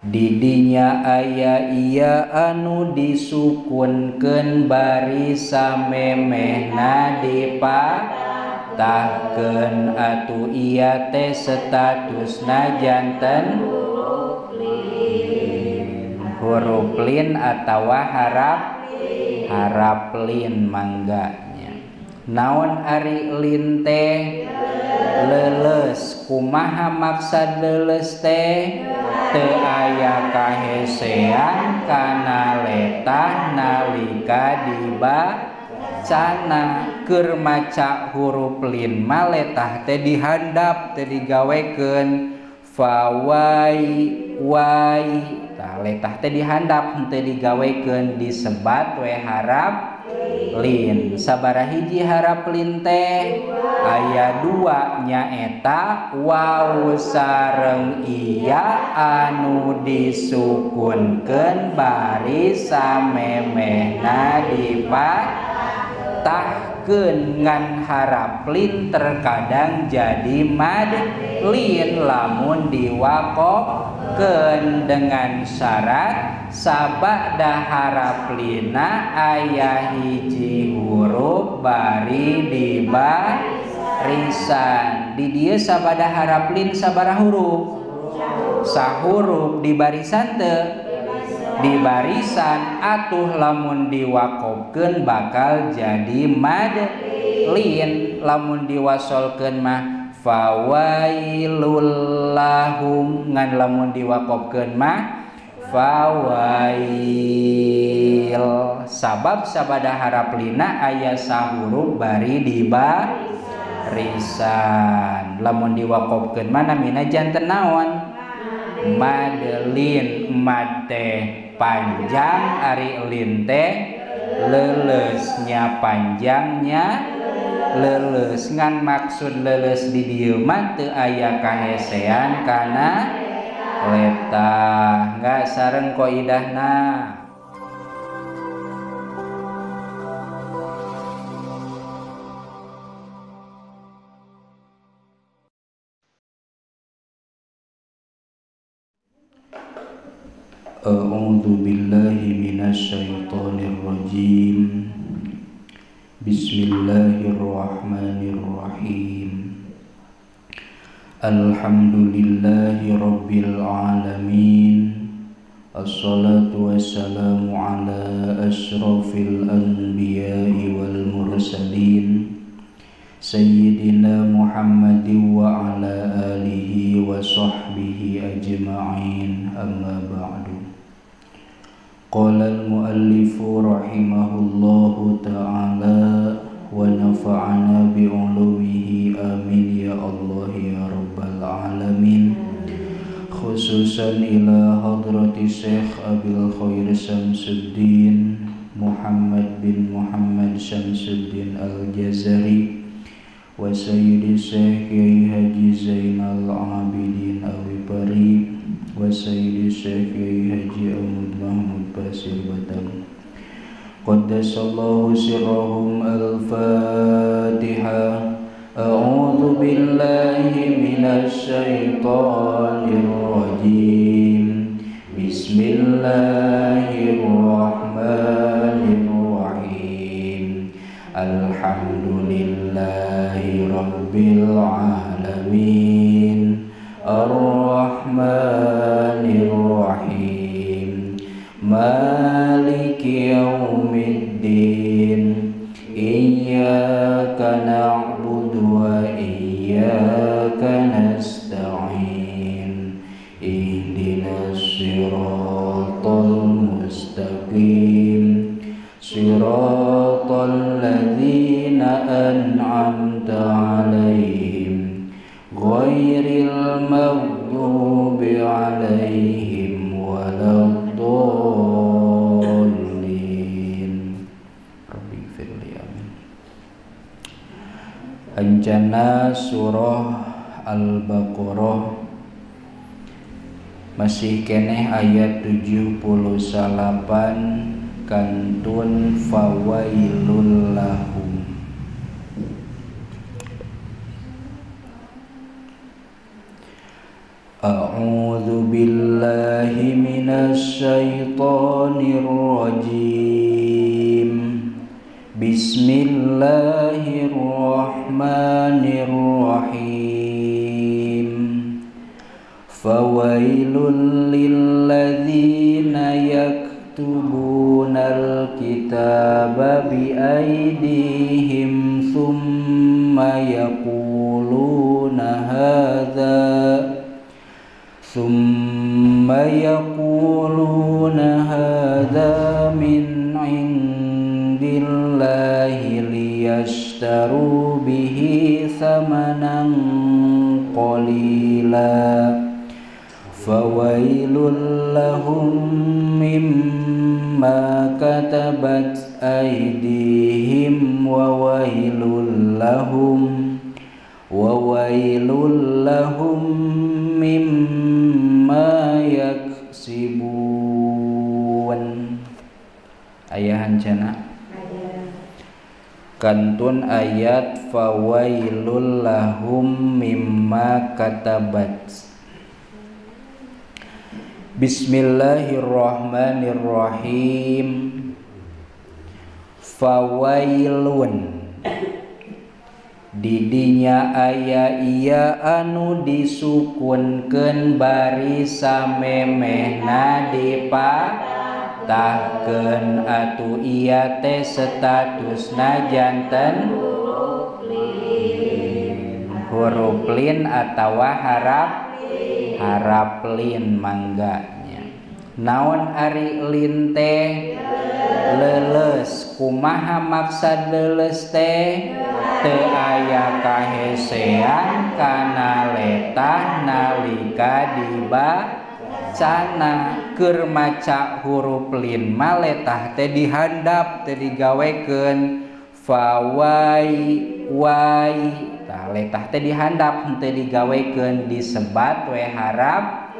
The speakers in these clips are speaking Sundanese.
Didinya aya iya anu disukunkeun bari samemehna dipatahkeun atuh iya teh statusna janten huruf lin atawa harap lin mangganya. Naon ari lin teh? Leuleus. Kumaha maksad leuleus teh? Teu aya kahesean kana letah nalika dibacana. Keur maca huruf lin mah letah teh dihandap teh digawekeun fawai wai. Tah letah teh dihandap henteu digawekeun disebat we harap lin. Sabaraha hiji harap lin teh? Aya dua, nyaeta waw sareng iya anu disukunkeun bari samemehna dipatahkeun. Ngan harap lin terkadang jadi mad lin lamun diwaqofkeun dengan syarat sabada harap lina aya hiji huruf bari dibarisan. Di dieu sabada harap lin sabaraha huruf? Sahuruf. Di barisan teu? Di barisan. Atuh lamun diwaqofkeun bakal jadi mad lin. Lamun diwasolkeun mah fawailul lahum, ngan lamun diwaqofkeun mah fawail. Sabab sabada harap lina aya sahuruf bari dibarisan. Lamun diwaqofkeun mah namina janten naon? Madelin. Mad teh panjang, ari lin teh leuleusnya, panjangnya leuleus. Ngan maksud leuleus di dieu mah teu aya kahesean kana letah. Enggak sareng kaidahna. A'udzu billahi minasyaitonir rajim. Bismillahirrahmanirrahim. Alhamdulillahi rabbil alamin. Assalatu wassalamu ala asyrafil anbiya'i wal mursalin sayyidina Muhammadin wa ala alihi wa sahbihi ajma'in. Amma ba'du. Qala al-muallifu rahimahullahu ta'ala wa nafa'ana bi'ulumihi amin ya Allah ya rabbal alamin. Khususan ila hadrati Syekh Abil Khair Syamsuddin Muhammad bin Muhammad Syamsuddin Al-Jazari wa Sayyidi Syekh Kiai Haji Zainal Abidin Awipari wa Sayyidi Syekh Kiai Haji Ahmad Mahmud Basir Batam. Qaddasallahu sirrahum. Al-Fatihah. A'udzu billahi minasy syaithanir rajim. Bismillahirrahmanirrahim. Alhamdulillahi rabbil alamin. Ar-Rahmanir Rahim. Maliki yaumiddin. Iyyaka na'budu wa iyyaka nasta'in. Ihdinas siratal mustaqim. Siratal ladzina an'amta 'alaihim ghairil maghdubi 'alaihim waladdallin. Rabbighfirli, amin. Ancana surah Al-Baqarah masih keneh ayat 78 kantun fawailul lahum. A'udzu billahi billahi minasy syaithanir rajim. Bismillahirrahmanirrahim. Fawailul lilladzina yaktubunal kitaba biaydihim thumma yaquluna hadza min indillahi liyashtaru bihi thamanan qalila. Fawailul lahum mimma katabat aydihim wa wailul lahum mimma yaksibun. Aya hancana kantun ayat fawailul lahum mimma katabat. Bismillahirrahmanirrahim. Fawailun didinya aya iya anu disukunkeun bari samemehna dipatahkeun atuh iya teh statusna janten huruf lin atawa harap lin mangganya. Naon ari lin teh? Leuleus. Kumaha maksad leuleus teh? Teu aya kahesean kana letah nalika dibacana. Keur maca huruf lin mah letah teh dihandap teh digawekeun fawai wai. Tah letah teh dihandap henteu digawekeun disebat we harap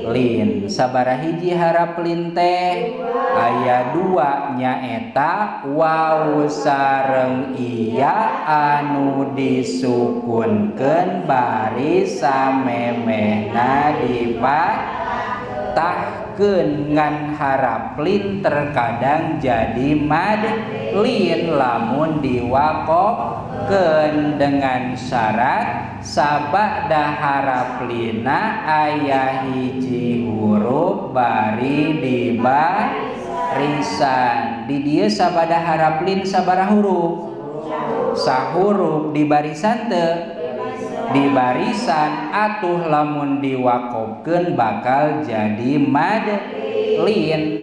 lin. Sabaraha hiji harap lin teh? Aya dua, nyaeta waw sareng iya anu disukunkeun bari samemehna dipatahkeun. Ngan harap lin terkadang jadi mad lin lamun diwaqofkeun dengan syarat sabada harap lina aya hiji huruf bari dibarisan. Di dieu sabada harap lin sabaraha huruf? Sahuruf. Di barisan teu? Di barisan. Atuh lamun diwaqofkeun bakal jadi mad lin.